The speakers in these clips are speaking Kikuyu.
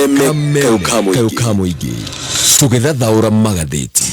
Kameme kayũ ka mũingĩ, tũgĩthathaũra magathĩti.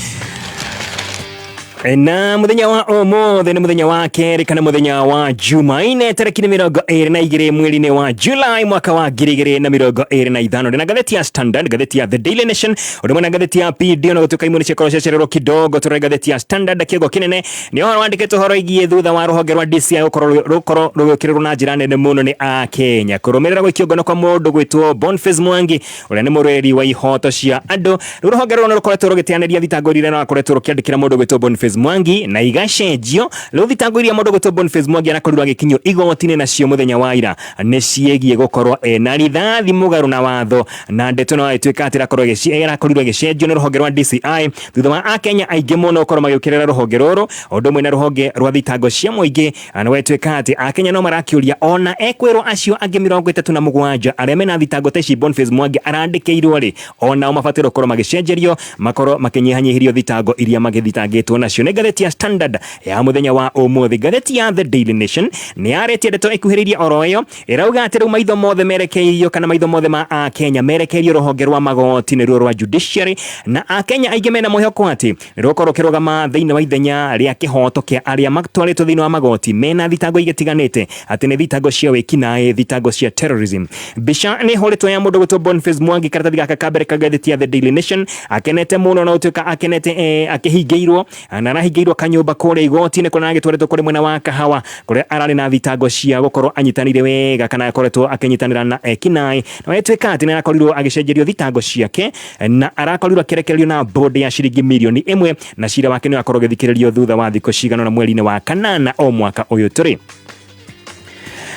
Na muthenya wa umuthi ni muthenya wa keri kana muthenya wa Jumaine, tariki ni 22 mweri-inĩ wa July mwaka wa 2025. Ndina ngathĩti ya Standard, ngathĩti ya The Daily Nation, ũndũ ũmwe na ngathĩti ya PD, ona gũtuĩka imwe nĩ ciakorwo ciacererwo kidogo. Tũrore ngathĩti ya Standard, kĩongo kĩnene nĩ ũhoro wandĩkĩtwo ũhoro wĩgiĩ thutha wa rũhonge rwa DCI gũkorwo rũgĩũkĩrĩrwo na njĩra nene mũno nĩ Akenya kũrũmĩrĩra gũikio ngono kwa mũndũ gwĩtwo Boniface Mwangi, ũrĩa nĩ mũrũĩrĩri wa ihoto cia andũ. Rĩu rũhonge rũrũ nĩ rũkoretwo rũgĩteanĩria thitango iria rũrakoretwo rũkĩandĩkĩra mũndũ gwĩtwo Boniface Mwangi na igacenjio. Rĩu thitango iria mũndũ gwĩtwo Boniface Mwangi arakorirwo agĩkinyio igoti-inĩ nacio mũthenya wa ira nĩ ciĩgiĩ gũkorwo ena rithathi mũgarũ na watho, na ndeto ĩno ĩtuĩka atĩ ĩrakorirwo ĩgĩcenjio nĩ rũhonge rwa DCI thutha wa Akenya aingĩ mũno gũkorwo magĩũkĩrĩra rũhonge rũrũ ũndũ ũmwe na rũhonge rwa thitango cia mũingĩ. Na gwĩtuĩka atĩ Akenya no marakĩũria ona ekwĩrwo acio angĩ 37 arĩa mena thitango ta ici Boniface Mwangi arandĩkĩirwo rĩ, onao mabataire gũkorwo magĩcenjerio, makorwo makĩnyihanyihĩrio thitango iria magĩthitangĩtwo nacio. Nĩ ngathĩti ya Standard ya mũthenya wa ũmũthĩ. Ngathĩti ya The Daily Nation nĩ yarĩtie ndeto ĩkuhĩrĩirie oro ĩyo, ĩrauga atĩ rĩu maitho mothe merekeirio, kana maitho mothe ma Akenya merekeirio rũhonge rwa magoti, nĩruo rwa judiciary, na Akenya aingĩ mena mwĩhoko atĩ rũkorwo rũkĩrũgama thĩinĩ wa ithenya rĩa kĩhoto kĩa arĩa matwarĩtwo thĩinĩ wa magoti mena thitango igĩtiganĩte, atĩ nĩ thitango cia wĩkinaĩ, thitango cia terrorism. Mbica nĩ ĩhũrĩtwo ya mũndũ gwĩtwo Boniface Mwangi, karatathi gaka ka mbere ka ngathĩti ya The Daily Nation, akenete mũno na gũtuĩka akenete, akĩhingĩirwo na arahingĩirwo kanyũmba kũrĩa igoti-inĩ kũrĩa aragĩtwarĩtwo kũrĩ mwena wa Kahawa, kũrĩa ararĩ na thitango cia gũkorwo anyitanĩire wega kana akoretwo akĩnyitanĩra na ekinaĩ, na wetwĩka atĩ nĩ arakorirwo agĩcenjerio thitango ciake na arakorirwo akĩrekererio na bond ya ciringi mirioni 1, na cira wake nĩ ũgakorwo ũgĩthikĩrĩrio thutha wa thikũ cigana ũna mweri-inĩ wa kanana o mwaka ũyũ tũrĩ.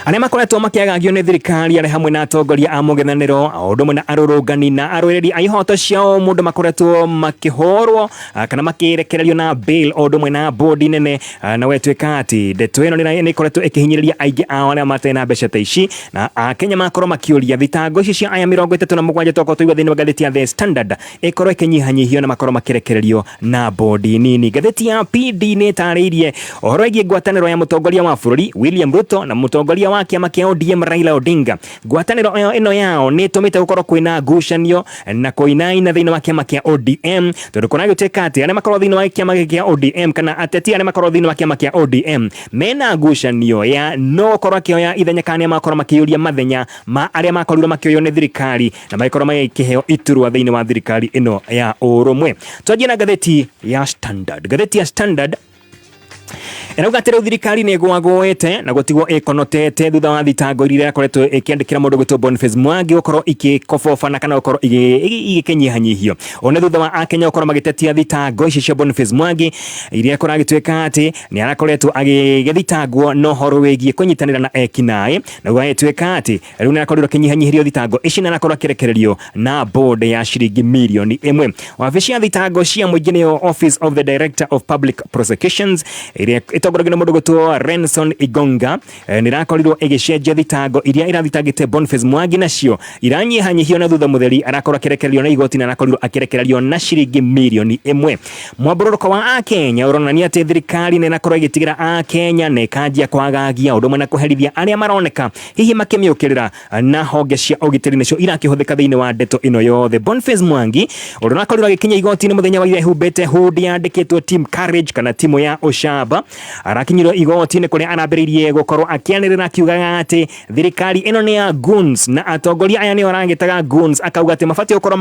Arĩa makoretwo makĩagagio nĩ thirikari arĩ hamwe na atongoria a mũng'ethanĩro o ũndũ ũmwe na arũrũngani na arũĩrĩri a ihoto cia mũndũ makoretwo makĩhũrwo kana makĩrekererio na bail o ũndũ ũmwe na bond nene, na wetwĩka atĩ ndeto ĩno nĩ ĩkoretwo ĩkĩhinyĩrĩria aingĩ ao arĩa matarĩ na mbeca ta ici, na Akenya makorwo makĩũria thitango ici cia aya 37 twakorwo tũigua thĩinĩ wa ngathĩti ya The Standard ĩkorwo ĩkĩnyihanyihio na makorwo makĩrekererio na bond nini. Ngathĩti ya PD nĩ ĩtarĩirie ũhoro wĩgiĩ ngwatanĩro ya mũtongoria wa bũrũri William Ruto na mũtongoria wa kĩama kĩa ODM Raila Odinga. Ngwatanĩro ĩno yao nĩ ĩtũmĩte gũkorwo kwĩna ngucanio na kũinaina thĩinĩ wa kĩama kĩa ODM, tondũ kũragĩtuĩka atĩ arĩa makorwo thĩinĩ wa kĩama gĩkĩ kĩa ODM kana ateti arĩa makorwo thĩinĩ wa kĩama kĩa ODM mena ngucanio ya no gũkorwo akĩoya ithenya kana nĩa makorwo makĩiyũria mathenya ma arĩa makorirwo makĩoywo nĩ thirikari na magĩkorwo magĩkĩheo iturwa thĩinĩ wa thirikari ĩno ya ũrũmwe. Twanjie na ngathĩti ya Standard. Ngathĩti ya Standard ĩrauga atĩ rĩu thirikari nĩ ĩgwagũĩte na gũtigwo ĩkonotete thutha wa thitango iria irakoretwo ĩkĩandĩkĩra mũndũ gwĩtwo Boniface Mwangi gũkorwo ikĩkobobana kana gũkorwo igĩkĩnyihanyihio. Ũũ nĩ thutha wa Akenya gũkorwo magĩtetia thitango ici cia Boniface Mwangi iria kũragĩtuĩka atĩ nĩ arakoretwo agĩgĩthitangwo na ũhoro wĩgiĩ kũnyitanĩra na ekinaĩ, na gũgagĩtuĩka atĩ rĩu nĩ arakorirwo akĩnyihanyihĩrio thitango ici na arakorwo akĩrekererio na bond ya ciringi mirioni 1. Wabici ya thitango cia mũingĩ nĩyo Office of the Director of Public Prosecutions ĩrĩa ĩtongoragio nĩ mũndũ gwĩtwo Renson Igonga, nĩ ĩrakorirwo ĩgĩcenjia thitango iria ĩrathitangĩte Boniface Mwangi, nacio iranyihanyihio na thutha mũtheri arakorwo akĩrekererio na igoti na arakorirwo akĩrekererio na ciringi mirioni 1. Mwambũrũrũko wa Akenya ũronania atĩ thirikari nĩ ĩrakorwo ĩgĩtigĩra Akenya na ĩkanjia kwagagia ũndũ ũmwe na kũherithia arĩa maroneka hihi makĩmĩũkĩrĩra, na honge cia ũgitĩri nĩcio irakĩhũthĩka thĩinĩ wa ndeto ĩno yothe. Boniface Mwangi ũrĩa ũrakorirwo agĩkinya igoti-inĩ mũthenya wa ira ehumbĩte hood yandĩkĩtwo Team Courage kana timu ya ũcamba, arakinyirwo igoti-inĩ kũrĩa arambĩrĩirie gũkorwo akĩanĩrĩra akiugaga atĩ thirikari ĩno nĩ ya goons na atongoria aya nĩo aragĩtaga goons, akauga atĩ mabatiĩ gũkorwo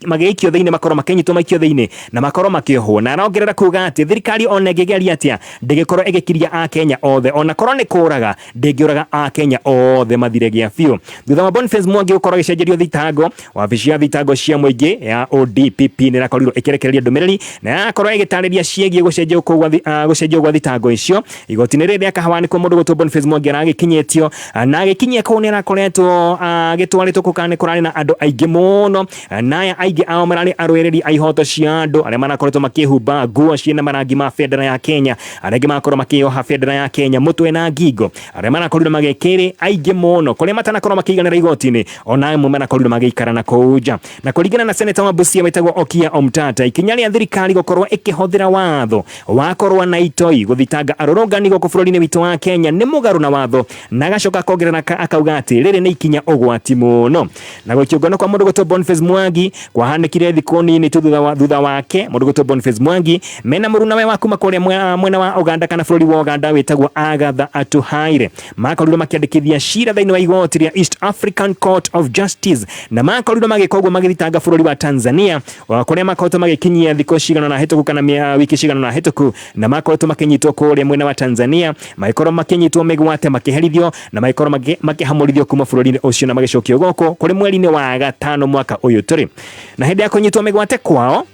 magĩikio thĩinĩ, makorwo makĩnyitwo maikio thĩinĩ na makorwo makĩohwo, na arongerera kuga atĩ thirikari ona ĩngĩgeria atĩa ndĩgĩkorwo ĩgĩkiria Akenya othe, ona korwo nĩ kũraga ndĩngĩũraga Akenya othe mathire gĩa biũ. Thutha wa Boniface Mwangi gũkorwo agĩcenjerio thitango, wabici ya thitango cia mũingĩ ya ODPP nĩ ĩrakorirwo ĩkĩrekereria ndũmĩrĩri na yakorwo ĩgĩtarĩria ciĩgiĩ gũcenjio gwa thitango icio. Igoti-inĩ rĩrĩ rĩa Kahawa nĩkuo mũndũ gwĩtwo Boniface Mwangi aragĩkinyĩtio, na agĩkinyia kũu nĩ arakoretwo agĩtwarĩtwo kũu kana nĩ kũrarĩ na andũ aingĩ mũno, na aya aingĩ ao mararĩ arũĩrĩri a ihoto cia andũ arĩa marakoretwo makĩhumba nguo ciĩna marangi ma bendera ya Kenya, arĩa angĩ magakorwo makĩoha bendera ya Kenya mũtwe na ngingo, arĩa marakorirwo magĩkĩrĩ aingĩ mũno kũrĩa matanakorwo makĩiganĩra igoti-inĩ, ona amwe marakorirwo magĩikara na kũu nja. Na kũringana na seneta wa Busia wĩtagwo Okiya Omtata, ikinya rĩa thirikari gũkorwo ĩkĩhũthĩra watho wa kũrũa na itoi gũthitanga Gũthitanga arũrũngani gũkũ bũrũri-inĩ witũ wa Kenya nĩ mũgarũ na watho, na agacoka akongerera akauga atĩ rĩrĩ nĩ ikinya ũgwati mũno. Na gũikio ngono kwa mũndũ gwĩtwo Boniface Mwangi kwahanĩkire thikũ nini tu thutha wake mũndũ gwĩtwo Boniface Mwangi mena mũrunawe wa kuma kũrĩa mwena wa Uganda kana bũrũri wa Uganda wĩtagwo Agatha Atuhaire makorirwo makĩandĩkithia cira thĩinĩ wa igoti rĩa East African Court of Justice, na makorirwo magĩka ũguo magĩthitanga bũrũri wa Tanzania kũrĩa makoretwo magĩkinyia thikũ cigana na hĩtũku kana wiki cigana na hĩtũku, na makoretwo makĩnyitwo kũrĩa mwena wa Tanzania, magĩkorwo makĩnyitwo mĩgwate, makĩherithio na magĩkorwo makĩhamũrithio kuma bũrũri-inĩ ũcio na magĩcokio gũkũ kũrĩ mweri-inĩ wa gatano mwaka ũyũ tũrĩ. Na hĩndĩ ya kũnyitwo mĩgwate kwao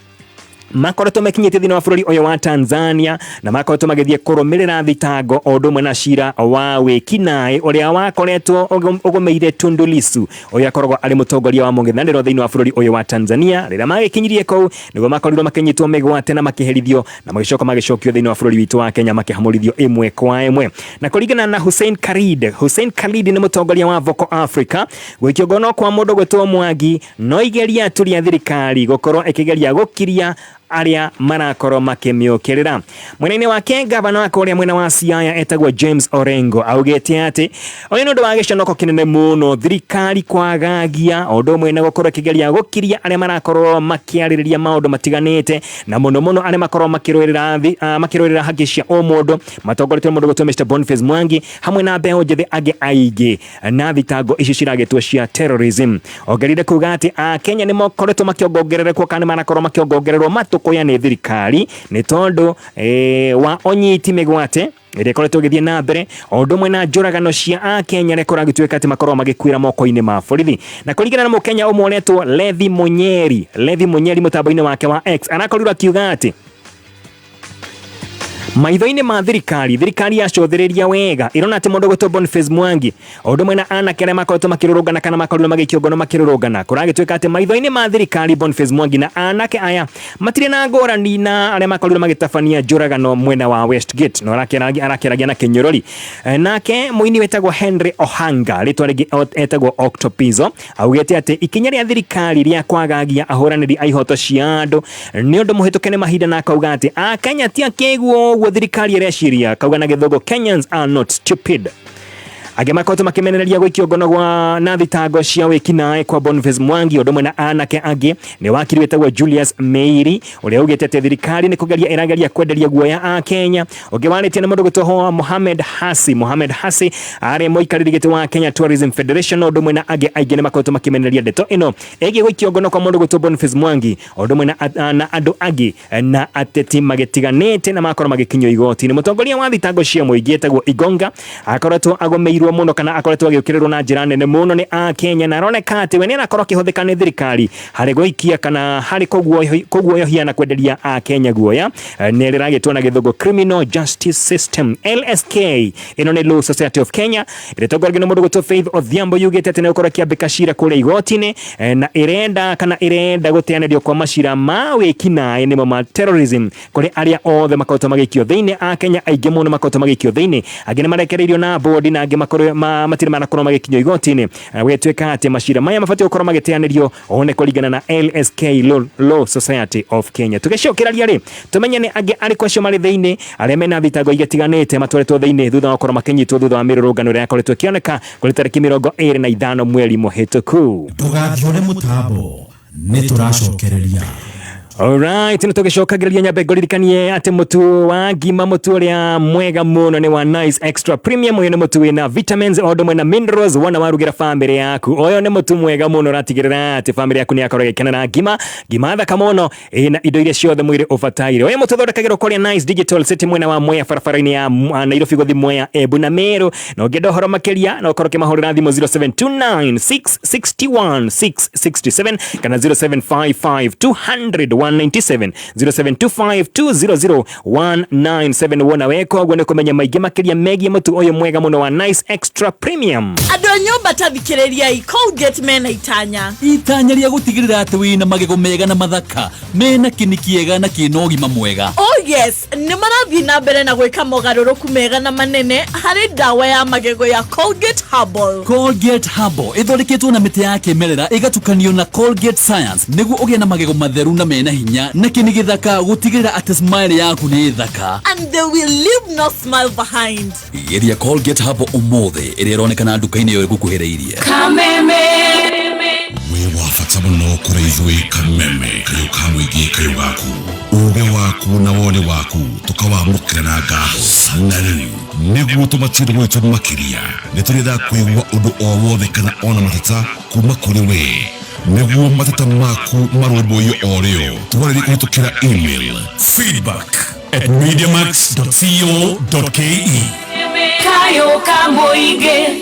makoretwo mekinyĩtie thĩinĩ wa bũrũri ũyũ wa Tanzania na makoretwo magĩthiĩ kũrũmĩrĩra thitango o ũndũ ũmwe na cira wa wĩkinaĩ ũrĩa wakoretwo ũgũmĩire Tundu Lissu, ũrĩa akoragwo arĩ mũtongoria wa mũng'ethanĩro thĩinĩ wa bũrũri ũyũ wa Tanzania. Rĩrĩa magĩkinyirie kũu nĩguo makorirwo makĩnyitwo mĩgwate na makĩherithio na magĩcoka magĩcokio thĩinĩ wa bũrũri witũ wa Kenya makĩhamũrithio ĩmwe kwa ĩmwe. Na kũringana na Hussein Khalid, Hussein Khalid nĩ mũtongoria wa Vocal Africa, gũikio ngono kwa mũndũ gwĩtwo Mwangi no igeria tu rĩa thirikari gũkorwo ĩkĩgeria gũkiria arĩa marakorwo makĩmĩũkĩrĩra. Mwena-inĩ wake gavana wa kũrĩa mwena wa Siaya etagwo James Orengo augĩte atĩ ũyũ nĩ ũndũ wa gĩconoko kĩnene mũno thirikari kwagagia o ũndũ ũmwe na gũkorwo ĩkĩgeria gũkiria arĩa marakorwo makĩarĩrĩria maũndũ matiganĩte, na mũno mũno arĩa makorwo makĩrũĩrĩra haki cia ũmũndũ matongoretio nĩ mũndũ gwĩtwo Mr Boniface Mwangi hamwe na mbeũ njĩthĩ angĩ aingĩ na thitango ici ciragĩtwo cia terrorism. Ongereire kuga atĩ Akenya nĩ makoretwo makĩongongererwo kana nĩ marakorwo makĩongongererwo matũkũya nĩ thirikari nĩ tondũ wa ũnyiti mĩgwate ĩrĩa ĩkoretwo ĩgĩthiĩ na mbere o ũndũ ũmwe na njũragano cia Akenya arĩa kũragĩtuĩka atĩ makorwo magĩkuĩra moko-inĩ ma borithi. Na kũringana na Mũkenya ũmwe ũretwo Levi Munyeri, Levi Munyeri mũtambo-inĩ wake wa X arakorirwo akiuga atĩ maitho-inĩ ma thirikari, thirikari yacũthĩrĩria wega ĩrona atĩ mũndũ gwĩtwo Boniface Mwangi o ũndũ ũmwe na anake arĩa makoretwo makĩrũrũngana kana makorirwo magĩikio ngono makĩrũrũngana, kũragĩtuĩka atĩ maitho-inĩ ma thirikari Boniface Mwangi na anake aya matirĩ na ngũrani na arĩa makorirwo magĩtabania njũragano mwena wa Westgate, no arakĩaragia na kĩnyũrũri. Nake mũini wĩtagwo Henry Ohanga, rĩtwa rĩngĩ etagwo Octopizzo, augĩte atĩ ikinya rĩa thirikari rĩa kwagagia ahũranĩri a ihoto cia andũ nĩ ũndũ mũhĩtũke nĩ mahinda, na akauga atĩ Akenya ti akĩgu ũguo thirikari ĩreciria, akauga na gĩthũngũ Kenyans are not stupid. Angĩ makoretwo makĩmenereria gũikio ngono gwa na thitango cia wĩkinaĩ kwa Boniface Mwangi ũndũ ũmwe na anake angĩ nĩ wakiri wĩtagwo Julius Meiri ũrĩa augĩte atĩ thirikari nĩ kũgeria ĩrageria kwenderia guoya a Kenya. Ũngĩ warĩtie nĩ mũndũ gwĩtwo Mohamed Hasi. Mohamed Hasi arĩ mũikarĩri gĩtĩ wa Kenya Tourism Federation ũndũ ũmwe na angĩ aingĩ nĩ makoretwo makĩmenereria ndeto ĩno ĩgiĩ gũikio ngono kwa mũndũ gwĩtwo Boniface Mwangi ũndũ ũmwe na andũ angĩ na ateti magĩtiganĩte na makorwo magĩkinyio igoti-inĩ. Mũtongoria wa thitango cia mũingĩ etagwo Igonga akoretwo agũmĩirwo mũno kana akoretwo agĩũkĩrĩrwo na njĩra nene mũno nĩ Akenya, na aroneka atĩ we nĩ arakorwo akĩhũthĩka nĩ thirikari harĩ gũikia kana harĩ kũguoyohia na kwenderia Akenya guoya. Nĩ rĩragĩtwo na gĩthũngũ Criminal Justice System LSK. Ĩno nĩ Law Society of Kenya ĩrĩa ĩtongoragio nĩ mũndũ gwĩtwo Faith Odhiambo, yugĩte atĩ nĩ gũkorwo ĩkĩambĩka cira kũrĩa igoti-inĩ na ĩrenda kana ĩrenda gũteanĩrio kwa macira ma wĩkinaĩ nĩmo ma terrorism kũrĩ arĩa othe makoretwo magĩikio thĩinĩ. Akenya aingĩ mũno makoretwo magĩikio thĩinĩ, angĩ nĩ marekereirio na bodi na angĩ matirĩ manakorwo magĩkinyio igoti-inĩ. Gũgĩtuĩka atĩ macira maya mabatiĩ gũkorwo magĩteanĩrio ũũ nĩ kũringana na LSK Law Society of Kenya. Tũgĩcokereria rĩ, tũmenye nĩ angĩ arĩkũ acio marĩ thĩinĩ arĩa mena thitango igĩtiganĩte matwarĩtwo thĩinĩ thutha wa gũkorwo makĩnyitwo thutha wa mĩrũrũngano ĩrĩa yakoretwo ĩkĩoneka kũrĩ tarĩki 25 mweri mũhĩtũku. Ndũgathiore mũtambo, nĩ tũracokereria. Alright, nĩ tũgĩcokagĩrĩria nyambe ngũririkanie atĩ mũtu wa ngima, mũtu ũrĩa mwega mũno nĩ wa Nice Extra Premium. Ũyũ nĩ mũtu wĩna vitamins o ũndũ ũmwe na minerals, wona warugĩra bamĩrĩ yaku. Ũyũ nĩ mũtu mwega mũno ũratigĩrĩra atĩ bamĩrĩ yaku nĩ yakorwo ĩgĩkenera ngima, ngima thaka mũno ĩna indo iria ciothe mwĩrĩ ũbataire. Ũyũ mũtu ũthondekagĩrwo kũrĩa Nice Digital City mwena wa Mwea barabara-inĩ ya Nairobi gũthiĩ Mwea, Embu na Meru. Na ũngĩenda ũhoro makĩria no ũkorwo ũkĩmahũrĩra thimũ 0729 661 667 kana 0755 200 197 0725 200 197. Wona weka ũguo nĩ kũmenya maingĩ makĩria megiĩ mũtu ũyũ mwega mũno wa Nice Extra Premium. Andũ a nyũmba ta thikĩrĩriai, Colgate mena itanya. Itanya rĩa gũtigĩrĩra atĩ wĩna magego mega na mathaka mena kĩni kĩega na kĩna ũgima mwega. Oh yes, nĩ marathiĩ na mbere na gwĩka mogarũrũku mega na manene harĩ ndawa ya magego ya Colgate Herbal. Colgate Herbal ĩthondeketwo na mĩtĩ ya kĩmerera ĩgatukanio na Colgate Science nĩguo ũgĩe na magego matheru na mena mena hinya na kĩni gĩthaka gũtigĩrĩra atĩ smile yaku nĩ thaka. And they will leave no smile behind. Geria Colgate Herbal ũmũthĩ ĩrĩa ĩronekana nduka-inĩ ĩyo ĩgũkuhĩrĩirie. Wĩ wa bata mũno kũrĩ ithuĩ Kameme kayũ ka mũingĩ kayũ gaku ũgĩ waku na woni waku tũkawamũkĩra na ngatho. Na rĩu nĩguo tũmatire gwitũ makĩria nĩ tũrĩendaga kũigua ũndũ o wothe kana ona mateta kuma kũrĩ we nĩguo mateta maku marũmbũiyo o rĩo twarĩrie kũhĩtũkĩra email feedback@mediamax.co.ke. Kayo ka mũingĩ.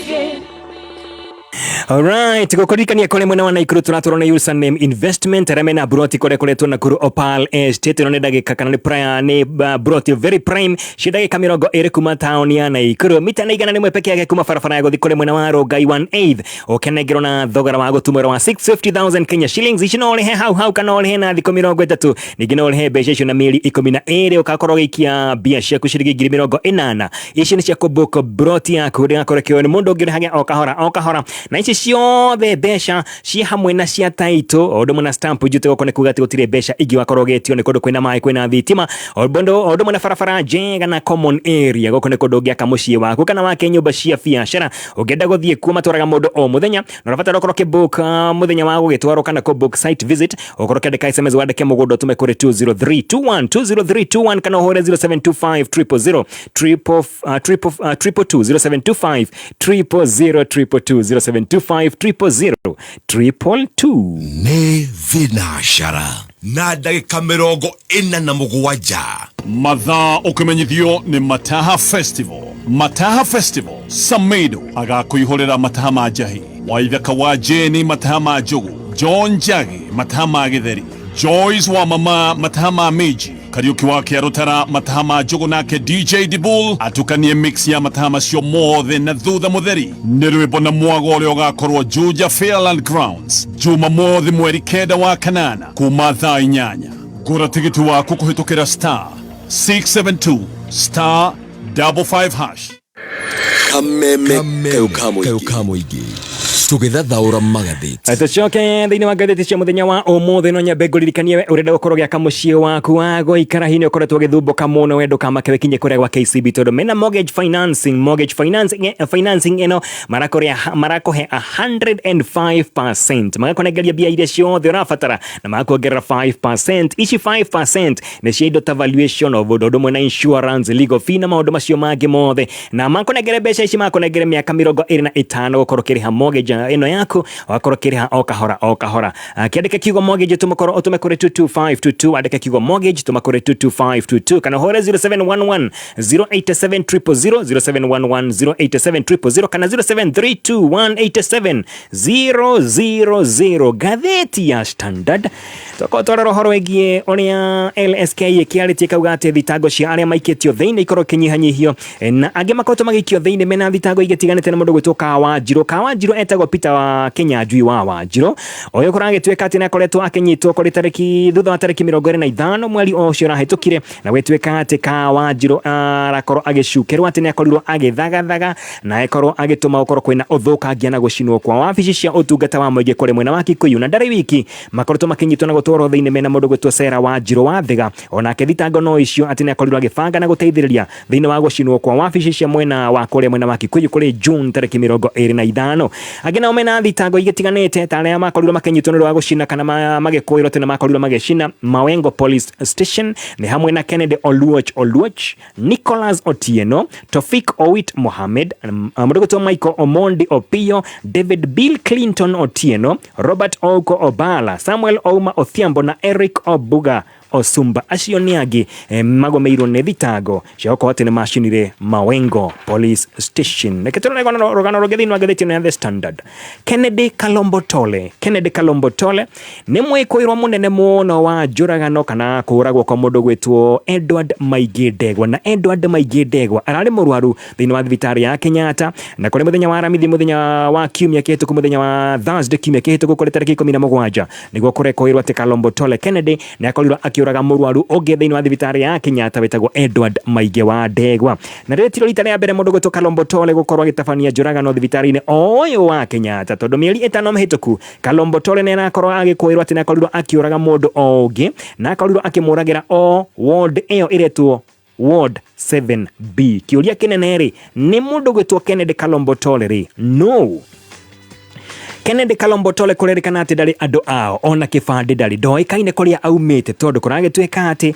Alright, gukuririkania kuri mwena wa Naikuru turatwarwo na Username Investment arĩa mena broti kũrĩa kũretwo Nakuru Opal Estate. Ĩno nĩ ndagĩka kana nĩ prime, nĩ broti very prime cia ndagĩka 20 kuma taũni ya Naikuru, mita nĩ 100 peke yake kuma barabara ya gũthiĩ kũrĩ mwena wa Rongai 1/8, ũkenengerwo na thogora wa gũtumũrwo wa 650,000 Kenya shillings. Ici no ũrĩhe hau hau kana ũrĩhe na thikũ 30, ningĩ no ũrĩhe mbeca icio na mĩeri 12, ũgakorwo ũgĩikia mbia ciaku ciringi 80,000. Ici nĩ cia kũbook broti yaku ndĩgakorwo ĩkĩoywo nĩ mũndũ ũngĩ, ũrĩhage o kahora o kahora, na ici ciothe mbeca ci hamwe na cia title o ũndũ ũmwe na stamp duty. Gũkũ nĩ kuga atĩ gũtirĩ mbeca ingĩ wakorwo ũgĩtio, nĩ kũndũ kwĩna maĩ, kwĩna thitima, o ũndũ ũmwe na barabara njega na common area. Gũkũ nĩ kũndũ ũngĩaka mũciĩ waku kana wake nyũmba cia biacara. Ũngĩenda gũthiĩ kuo matwaraga mũndũ o mũthenya, na ũrabatara ũkorwo ũkĩbook mũthenya wa gũgĩtwarwo kana kũ book site visit, ũkorwo ũkĩandĩka SMS wandĩke mũgũnda ũtũme kũrĩ 20321, 20321, kana ũhũre 0725 000 triple triple 222, 0725 000 222, 0725 000 222. Nĩ thinacara na ndagĩka 47. Mathaa ũkĩmenyithio nĩ Mataha Festival. Mataha Festival, Samedo agakũihũrĩra mataha ma njahi, Waithaka wa Jeni mataha ma njugu, John Njagi mataha ma gĩtheri, Joyce wa mama mataha ma mĩnji, Kariuki wa Kĩarũtara mataha ma njugu, nake DJ Dibul atukanie mix ya mataha macio mothe, na thutha mũtheri nĩ rwĩmbo na mwago ũrĩa ũgakorwo Juja Fairland Grounds Jumamothi mweri 9 wa kanana kuma thaa 8. Gũra tigiti waku kũhĩtũkĩra *672*55#. Kameme kayũ ka mũingĩ tũgĩthathaũra magathĩti. Tũcoke thĩinĩ wa ngathĩti cia mũthenya wa ũmũthĩ. No nyambe ngũririkanie we ũrenda gũkorwo gĩaka mũciĩ waku wa gũikara, hihi nĩ ũkoretwo ũgĩthumbũka mũno, we ndũkamake, wĩkinye kũrĩa gwa KCB tondũ mena mortgage financing. Mortgage financing ĩno marakũhe 105%, magakũnengeria mbia iria ciothe ũrabatara na magakuongerera 5%. Ici 5% nĩ cia indo ta valuation of ũndũ ũmwe na insurance, legal fee na maũndũ macio mangĩ mothe, na makũnengere mbeca ici, makũnengere mĩaka 25 gũkorwo ũkĩrĩha mortgage ĩno yaku, ũgakorwo ũkĩrĩha o kahora o kahora. Kĩandĩke kiugo mortgage tũmakorwo ũtũme kũrĩ 22522. Andĩke kiugo mortgage tũma kũrĩ 22522 kana ũhũre 0711 087 000, 0711 087 000 kana 0732 187 000. Ngathĩti ya Standard twakorwo twarora ũhoro wĩgiĩ ũrĩa LSK ĩkĩarĩtie kauga atĩ thitango cia arĩa maikĩtio thĩinĩ ikorwo ikĩnyihanyihio, na angĩ makoretwo magĩikio thĩinĩ mena thitango igĩtiganĩte na mũndũ gwĩtwo Kawanjirũ. Kawanjirũ etagwo Peter wa Kinyanjui wa Wanjirũ, ũyũ kũragĩtuĩka atĩ nĩakoretwo akĩnyitwo kũrĩ tarĩki thutha wa tarĩki 25 mweri o ũcio ũrahĩtũkire, na gwĩtuĩka atĩ Kawanjirũ arakorwo agĩcukerwo atĩ nĩakorirwo agĩthagathaga na akorwo agĩtũma gũkorwo kwĩna ũthũkangia na gũcinwo kwa wabici cia ũtungata wa mũingĩ kũrĩ mwena wa Kikuyu, na ndarĩ wiki makoretwo makĩnyitwo na gũtwarwo thĩinĩ mena mũndũ gwĩtwo Sera Wanjirũ wa Thiga, onake thitango no icio atĩ nĩakorirwo agĩbanga na gũteithĩrĩria thĩinĩ wa gũcinwo kwa wabici cia mwena wa kũrĩa mwena wa Kikuyu kũrĩ June tarĩki 25. Angĩ nao mena thitango igĩtiganĩte ta arĩa makorirwo makĩnyitwo nĩ ũndũ wa gũcina kana magĩkũĩrwo atĩ nĩmakorirwo magĩcina Mawengo Police Station nĩ hamwe na Kennedy Oluoch Oluoch, Nicholas Otieno, Tofik Owit Mohamed, mũndũ gwĩtwo Michael Omondi Opio, David Bill Clinton Otieno, Robert Ouko Obala, Samuel Ouma Othiambo na Eric Obuga Osumba. Acio nĩ angĩ magomeirwo nĩ thitango cia gũkorwo atĩ nĩ macinire Mawengo Police Station. Reke tũrore rũgano rũngĩ thĩinĩ wa ngathĩti ĩno ya The Standard. Kennedy Kalombo Tole. Kennedy Kalombo Tole nĩ mwĩkũĩrwo mũnene mũno wa njũragano kana kũũragwo kwa mũndũ gwĩtwo Edward Maingĩ Ndegwa, na Edward Maingĩ Ndegwa ararĩ mũrwaru thĩinĩ wa thibitarĩ ya Kenyatta, na kũrĩ mũthenya wa Aramithi, mũthenya wa kiumia kĩhĩtũku, mũthenya wa Thursday kiumia kĩhĩtũku kũrĩ tarĩki 17, nĩguo kũrekũĩrwo atĩ Kalombo Tole Kennedy nĩ akorirwo akiuma akĩũraga mũrwaru ũngĩ thĩinĩ wa thibitarĩ ya Kenyatta wĩtagwo Edward Maige wa Ndegwa. Na rĩrĩ tiro rita rĩa mbere mũndũ gwĩtwo Kalombo Tole gũkorwo agĩtabania njũragano thibitarĩ-inĩ ũyũ wa Kenyatta, tondũ mĩeri 5 mĩhĩtũku Kalombo Tole nĩ arakorwo agĩkũĩrwo atĩ nĩ akorirwo akĩũraga mũndũ o ũngĩ na akorirwo akĩmũragĩra o ward ĩyo ĩretwo Ward 7B. Kĩũria kĩnene rĩ, nĩ mũndũ gwĩtwo Kennedy Kalombo Tole rĩ? No. Kennedy Kalombo Tole kũrerĩkana atĩ ndarĩ andũ ao ona kĩbandĩ ndarĩ, ndoĩkaine kũrĩa aumĩte, tondũ kũragĩtuĩka atĩ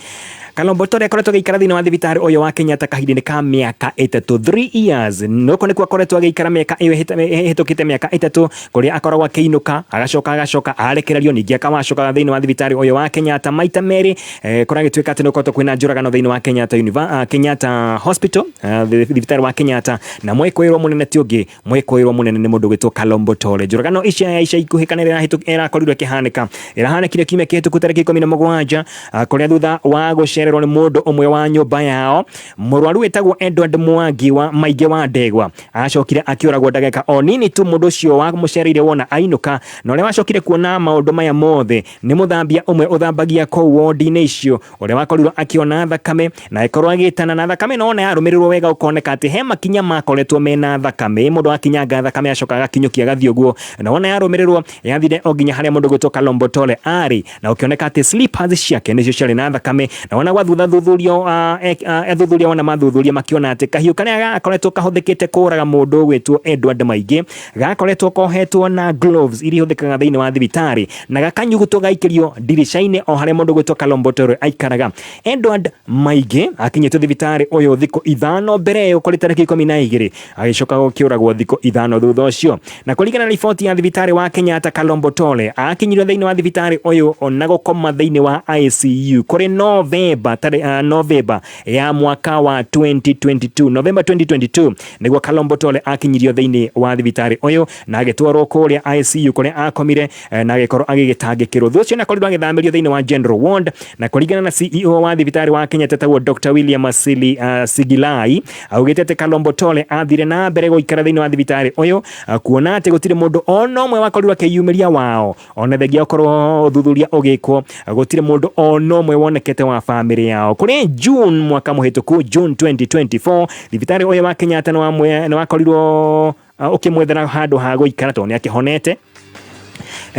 Kalombo Tole akoretwo agĩikara thĩinĩ wa thibitarĩ ũyũ wa Kenyatta kahinda-inĩ ka mĩaka 3, 3 years. Noko nĩkuo akoretwo agĩikara mĩaka ĩyo ĩhĩtũkĩte mĩaka 3, kũrĩa akoragwo akĩinũka agacoka agacoka arekererio ningĩ akawacoka thĩinĩ wa thibitarĩ ũyũ wa Kenyatta maita merĩ. Kũragĩtuĩka atĩ nĩgũkoretwo kwĩna njũragano thĩinĩ wa Kenyatta Kenyatta Hospital, thibitarĩ wa Kenyatta, na mwĩkũĩrwo mũnene ti ũngĩ, mwĩkũĩrwo mũnene nĩ mũndũ gwĩtwo Kalombo Tole. Njũragano ici ya ica ikuhĩ kana ĩrakorirwo ĩkĩhanĩka, ĩrahanĩkire kiumia kĩhĩtũku tarĩki 17, kũrĩa thutha wa gũcererwo nĩ mũndũ ũmwe wa nyũmba yao, mũrwaru wĩtagwo Edward Mwangi wa Maingĩ wa Ndegwa acokire akĩũragwo ndagĩka o nini tu mũndũ ũcio wamũcereire wona ainũka. Na ũrĩa wacokire kuona maũndũ maya mothe nĩ mũthambia ũmwe ũthambagia kũu wodi-inĩ icio, ũrĩa wakorirwo akĩona thakame na ĩkorwo agĩtana na thakame, no ona yarũmĩrĩrwo wega ũkoneka atĩ he makinya makoretwo mena thakame, mũndũ akinyanga thakame acoka agakinyũkia agathiĩ ũguo, na wona yarũmĩrĩrwo yathire o nginya harĩa mũndũ gwĩtwo Kalombo Tole arĩ, na ũkĩoneka atĩ slippers ciake nĩcio ciarĩ na thakame. Na wona gwa thuthurio, athuthuria wona mathuthuria makĩona atĩ kahiũ karĩa gakoretwo kahũthĩkĩte kũraga mũndũ gwĩtwo Edward Maingĩ gakoretwo kohetwo na gloves iria ihũthĩkaga thĩinĩ wa thibitarĩ, na gakanyugutwo gaikĩrio ndirica-inĩ o harĩa mũndũ gwĩtwo Kalombo Tole aikaraga. Edward Maingĩ akinyĩtwo thibitarĩ ũyũ thikũ 5 mbere ĩyo kũrĩ tarĩki 12, agĩcoka gũkĩũragwo thikũ 5 thutha ũcio. Na kũringana na riboti ya thibitarĩ wa Kenyatta, Kalombo Tole akinyirwo thĩinĩ wa thibitarĩ ũyũ ona gũkoma thĩinĩ wa ICU kũrĩ Novemba, Novemba ya mwaka wa 2022, November 2022 nĩguo Kalombo Tole akinyirio thĩinĩ wa thibitarĩ ũyũ na agĩtwarwo kũrĩa ICU kũrĩa akomire, na agĩkorwo agĩgĩtangĩkĩrwo. Thutha ũcio nĩakorirwo agĩthamĩrio thĩinĩ wa General Ward, na kũringana na CEO wa thibitarĩ wa Kenyatta etagwo Dr. William Asili Sigilai, augĩte atĩ Kalombo Tole athire na mbere gũikara thĩinĩ wa thibitarĩ ũyũ, kuona atĩ gũtirĩ mũndũ ona ũmwe wakorirwo akĩyumĩria wao, ona thengia ũkorwo ũthuthuria ũgĩkwo, gũtirĩ mũndũ ona ũmwe wonekete wa bamĩrĩ yao. Kũrĩ June mwaka mũhĩtũku, June 2024, thibitarĩ ũyũ wa Kenyatta nĩ wakorirwo ũkĩmwethera handũ ha gũikara tondũ nĩ akĩhonete,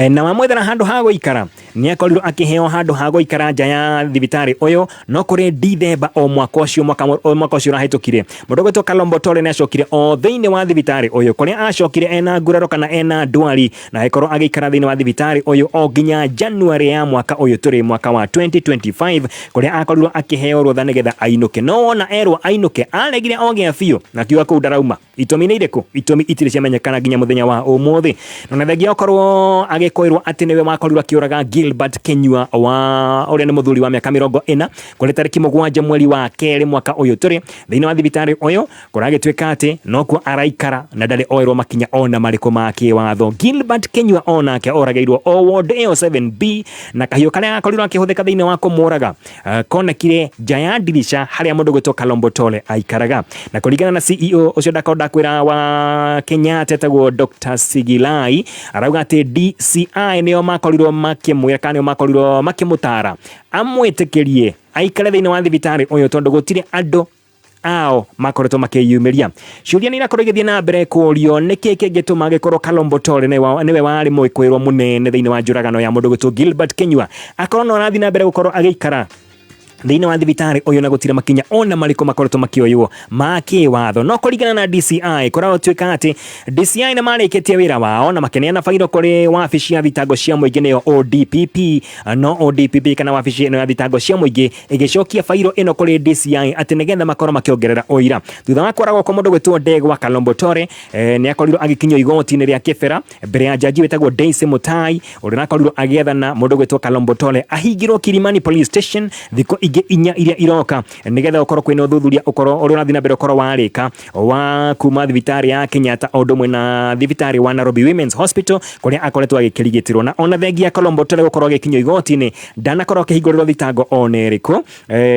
na wamwethera handũ ha gũikara nĩ akorirwo akĩheo handũ ha gũikara nja ya thibitarĩ ũyũ. No kũrĩ Dithemba o mwaka ũcio, mwaka ũcio ũrahĩtũkire, mũndũ ũgwĩtwo Kalombo Tole nĩ acokire o thĩinĩ wa thibitarĩ ũyũ, kũrĩa acokire ena nguraro kana ena ndwari, na agĩkorwo agĩikara thĩinĩ wa thibitarĩ ũyũ o nginya January ya mwaka ũyũ tũrĩ, mwaka wa 2025, kũrĩa akorirwo akĩheo rũtha nĩgetha ainũke. No wona erwo ainũke aregire o gĩa biũ na akiuga kũu ndarauma. Itũmi nĩ irĩkũ? Itũmi itirĩ ciamenyekana nginya mũthenya wa ũmũthĩ. Na thengia okorwo agĩkwĩrwo atĩ nĩwe wakorirwo akĩũraga Gilbert Kenyua wa ũrĩa nĩ mũthuri wa mĩaka 40 kũrĩ tarĩki 7 mweri wa 2 mwaka ũyũ tũrĩ, thĩinĩ wa thibitarĩ ũyũ kũragĩtuĩka atĩ nokuo araikara na ndarĩ oerwo makinya ona marĩkũ ma kĩwatho. Gilbert Kenyua onake oragĩirwo o ward ĩyo 7B, na kahiũ karĩa gakorirwo akĩhũthĩka thĩinĩ wa kũmũraga konekire nja ya ndirica harĩa mũndũ gwĩtwo Kalombo Tole aikaraga. Na kũringana na CEO ũcio ndakorwo ndakwĩra wa Kenyatta etagwo Dr. Sigilai, arauga atĩ DCI nĩo makorirwo makĩmwĩra kana nĩo makorirwo makĩmũtara amwĩtĩkĩrie aikare thĩinĩ wa thibitarĩ ũyũ tondũ gũtirĩ andũ ao makoretwo makĩyumĩria. Ciũria nĩ irakorwo igĩthiĩ na mbere kũũrio nĩkĩ kĩngĩtũma gĩkorwo Kalombo Tole nĩwe warĩ mwĩkũĩrwo mũnene thĩinĩ wa njũragano ya mũndũ gwĩtwo Gilbert Kenyua, akorwo no arathiĩ na mbere gũkorwo agĩikara thĩinĩ wa thibitarĩ ũyũ na gũtirĩ makinya ona marĩkũ makoretwo makĩoywo ma kĩwatho. No kũringana na DCI, kũratuĩka atĩ DCI nĩ marĩkĩtie wĩra wao na makĩneana bairo kũrĩ wabici ya thitango cia mũingĩ nĩyo ODPP. No ODPP kana wabici ĩno ya thitango cia mũingĩ ĩgĩcokia bairo ĩno kũrĩ DCI atĩ nĩgetha makorwo makĩongerera ũira. Thutha wa kũragwo kwa mũndũ gwĩtwo Ndegwa Kalombo Tole, nĩ akorirwo agĩkinyio igoti-inĩ rĩa Kĩbera mbere ya jaji wĩtagwo Daisy Mutai, ũrĩa ũrakorirwo agĩathana mũndũ gwĩtwo Kalombo Tole ahingĩrwo Kilimani Police Station thikũ igĩrĩ. ingĩ 4 iria iroka nĩgetha ũkorwo kwĩna ũthuthuria ũkorwo ũrĩa ũrathiĩ na mbere ũkorwo warĩka wa kuma thibitarĩ ya Kenyatta o ũndũ ũmwe na thibitarĩ wa Nairobi Women's Hospital kũrĩa akoretwo agĩkĩrigitĩrwo. Na ona thengia Colombo Tole gũkorwo agĩkinyio igoti-inĩ, ndanakorwo akĩhingũrĩrwo thitango ona ĩrĩkũ.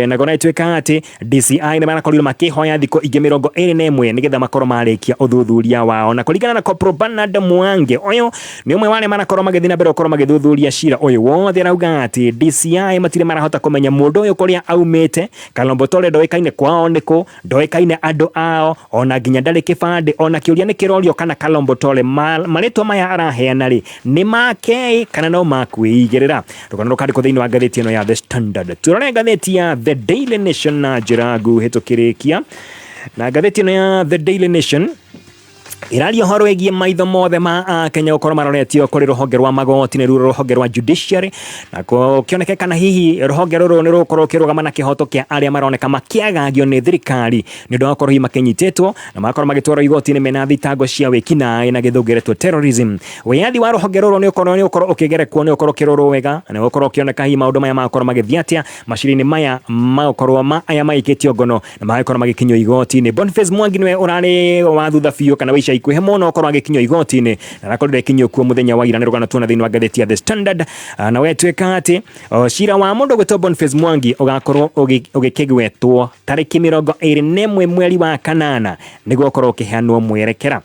Na gona ĩtuĩka atĩ DCI nĩ marakorirwo makĩhoya thikũ ingĩ 21 nĩgetha makorwo marĩkia ũthuthuria wao. Na kũringana na Corporal Bernard Mwangi, ũyũ nĩ ũmwe wa arĩa marakorwo magĩthiĩ na mbere gũkorwo magĩthuthuria cira ũyũ wothe, arauga atĩ DCI matirĩ marahota kũmenya mũndũ ũyũ kũrĩa aumĩte. Kalombo Tole ndoĩkaine kwao nĩkũ, ndoĩkaine andũ ao, ona nginya ndarĩ kĩbandĩ. Ona kĩũria nĩ kĩrorio kana Kalombo Tole marĩtwa maya araheana rĩ nĩ make kana no makwĩigĩrĩra. Rũgano rũkandĩkwo thĩinĩ wa ngathĩti ĩno ya The Standard. Turore ngathĩti ya The Daily Nation na njĩra nguhĩ tũkĩrĩkia. Na ngathĩti ĩno ya The Daily Nation ĩraria ũhoro wĩgiĩ maitho mothe ma Akenya gũkorwo maroretio kũrĩ rũhonge rwa magoti, nĩruo rũhonge rwa judiciary, na gũkĩoneke kana hihi rũhonge rũrũ nĩ rũgũkorwo rũkĩrũgama na kĩhoto kĩa arĩa maroneka makĩagagio nĩ thirikari nĩ ũndũ wa gũkorwo hihi makĩnyitĩtwo na magakorwo magĩtwarwo igoti-inĩ mena thitango cia wĩkinaĩ na gĩthũngĩretwo terrorism. Wĩyathi wa rũhonge rũrũ nĩ ũkorwo ũkĩgerekwo, nĩ ũkorwo ũkĩrorwo wega, na nĩ ũkorwo ũkĩoneka hihi maũndũ maya magakorwo magĩthiĩ atĩa macira-inĩ maya magũkorwo ma aya maikĩtio ngono na magakorwo magĩkinyio igoti-inĩ. Boniface Mwangi nĩwe ũrarĩ wa thutha biũ kana wa ica ikuhĩ mũno ũkorwo agĩkinyio igoti-inĩ, na arakorirwo akinyio kuo mũthenya wa ira. Nĩ rũgano tuona thĩinĩ wa ngathĩti ya The Standard. Na wetuĩka atĩ cira wa mũndũ ũgwĩtwo Boniface Mwangi ũgakorwo ũgĩkĩgwetwo tarĩki 21 mweri wa 8 nĩguo ũkorwo ũkĩheanwo mwerekera.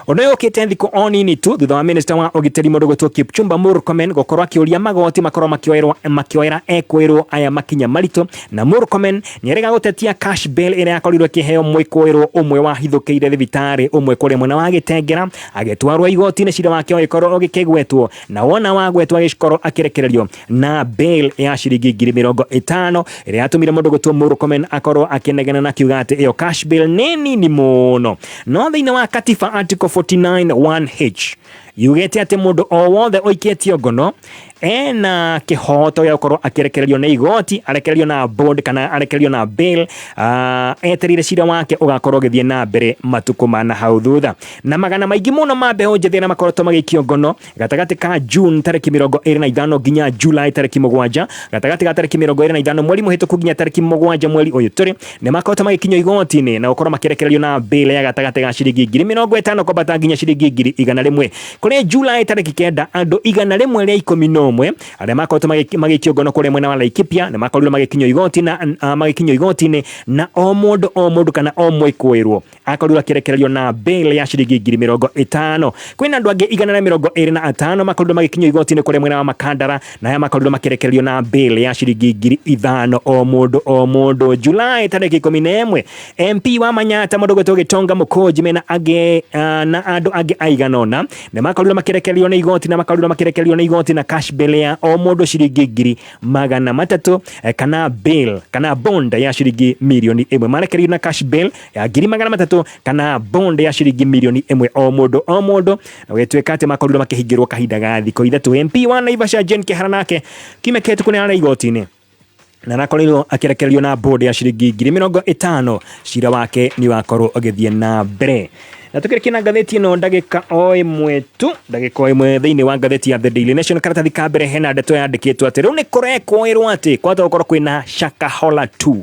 Ũndũ ũyũ ũkĩte thikũ o nini tu thutha wa minista wa ũgitĩri mũndũ ũgwĩtwo Kipchumba Murkomen gũkorwo akĩũria magoti makorwo makĩoera ekũĩrwo aya makinya maritũ. Na Murkomen nĩerĩga gũtetia cash bail ĩrĩa yakorirwo ĩkĩheo mwĩkũĩrwo ũmwe wahithũkĩire thibitarĩ ũmwe kũrĩa mwena wa Gĩtengera, agĩtwarwo igoti-inĩ cira wake ũgĩkorwo ũgĩkĩgwetwo, na wona wagwetwo agĩkorwo akĩrekererio na bail ya ciringi 50,000 ĩrĩa yatũmire mũndũ ũgwĩtwo Murkomen akorwo akĩnegena na akiuga atĩ ĩyo cash bail nĩ nini mũno. No thĩinĩ wa katiba article 49(1)H yugĩte atĩ mũndũ o wothe ũikĩtio ngono ena kĩhoto gĩa gũkorwo akĩrekererio nĩ igoti, arekererio na bond kana arekererio na bail, etereire cira wake ũgakorwo ũgĩthiĩ na mbere matukũ mana hau thutha. Na magana maingĩ mũno ma mbeũ njĩthĩ arĩa makoretwo magĩikio ngono gatagatĩ ka June tarĩki 25 nginya July tarĩki 7, gatagatĩ ga tarĩki 25 mweri mũhĩtũku nginya tarĩki 7 mweri ũyũ tũrĩ, nĩ makoretwo magĩkinyio igoti-inĩ na gũkorwo makĩrekererio na bail ya gatagatĩ ga ciringi 50,000 kwambata nginya ciringi 100,000. Kũrĩ July tarĩki 9 andũ 111 arĩa makoretwo magĩikio ngono kũrĩa mwena wa Laikipia nĩ makorirwo magĩkinyio igoti-inĩ, na o mũndũ kana o mwĩkũĩrwo akorirwo akĩrekererio na bail ya ciringi 50,000. Kwĩna andũ angĩ 125 makorirwo magĩkinyio igoti-inĩ kũrĩa mwena wa Makandara, na aya makorirwo makĩrekererio na bail ya ciringi 5,000 o mũndũ. July tarĩki 11 MP wa Manyata mũndũ ũgwĩtwo Gĩtonga Mũkũnji mena angĩ na andũ angĩ aigana ũna nĩ makorirwo makĩrekererio nĩ igoti, na makorirwo makĩrekererio nĩ igoti na cash bail ya o mũndũ ciringi 300,000 kana bail kana bond ya ciringi 1,000,000. Marekereirio na cash bail ya 300,000 kana bond ya ciringi 1,000,000 o mũndũ, na gũgĩtuĩka atĩ makorirwo makĩhingĩrwo kahinda ga thikũ 3. MP wa Naivasha Jane Kĩhara nake kiumia kĩhĩtũku nĩ arĩ igoti-inĩ na arakorirwo akĩrekererio na bond ya ciringi 50,000. Cira wake nĩ wakorwo ũgĩthiĩ na mbere. Na tukĩrĩkia na ngathĩti ĩno ndagĩka o ĩmwe tu, ndagĩka o ĩmwe thĩinĩ wa ngathĩti ya The Daily Nation, karatathi ka mbere hena ndeto yandĩkĩtwo atĩ rĩu nĩ kũrekũĩrwo atĩ kwahota gũkorwo kwĩna Shakahola 2.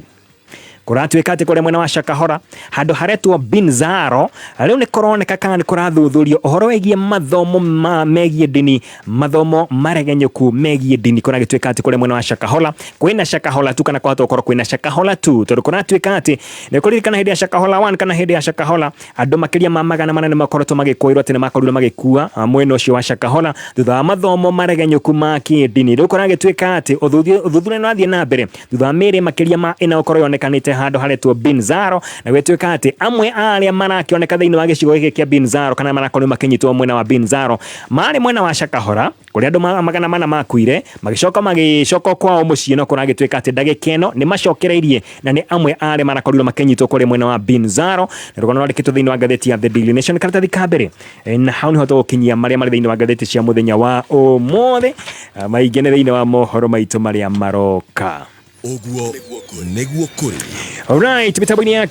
Kũratuĩka atĩ kũrĩa mwena wa Shakahola handũ haretwo Binzaro rĩu nĩ kũroneka kana nĩ kũrathuthurio ũhoro wĩgiĩ mathomo megiĩ ndini, mathomo maregenyũku megiĩ ndini. Kũragĩtuĩka atĩ kũrĩa mwena wa Shakahola kwĩna Shakahola 2 kana kwahota gũkorwo kwĩna Shakahola 2, tondũ kũratuĩka atĩ nĩ kũririkana hĩndĩ ya Shakahola 1 kana hĩndĩ ya Shakahola andũ makĩria ma 400 nĩ makoretwo magĩkũĩrwo atĩ nĩ makorirwo magĩkua mwena ũcio wa Shakahola thutha wa mathomo maregenyũku ma kĩndini. Rĩu kũragĩtuĩka atĩ ũthuthuria nĩ ũrathiĩ na mbere thutha wa mĩĩrĩ makĩria ma 4 gũkorwo yonekanĩte handũ haretwo Binzaro, na gwĩtuĩka atĩ amwe a arĩa marakĩoneka thĩinĩ wa gĩcigo gĩkĩ kĩa Binzaro kana marakorirwo makĩnyitwo mwena wa Binzaro marĩ mwena wa Shakahola kũrĩa andũ 400 makuire, magĩcoka kwao mũciĩ, no kũragĩtuĩka atĩ ndagĩka ĩno nĩ macokereirie na nĩ amwe a arĩa marakorirwo makĩnyitwo kũrĩa mwena wa Binzaro. Na rũgano rwandĩkĩtwo thĩinĩ wa ngathĩti ya The Daily Nation karatathi ka mbere. Na hau nĩho tũgũkinyia marĩa marĩ thĩinĩ wa ngathĩti cia mũthenya wa ũmũthĩ, maingĩ nĩ thĩinĩ wa mohoro maitũ marĩa maroka. Ũguo nĩguo kũrĩ. Alright, mĩtambo-inĩ ya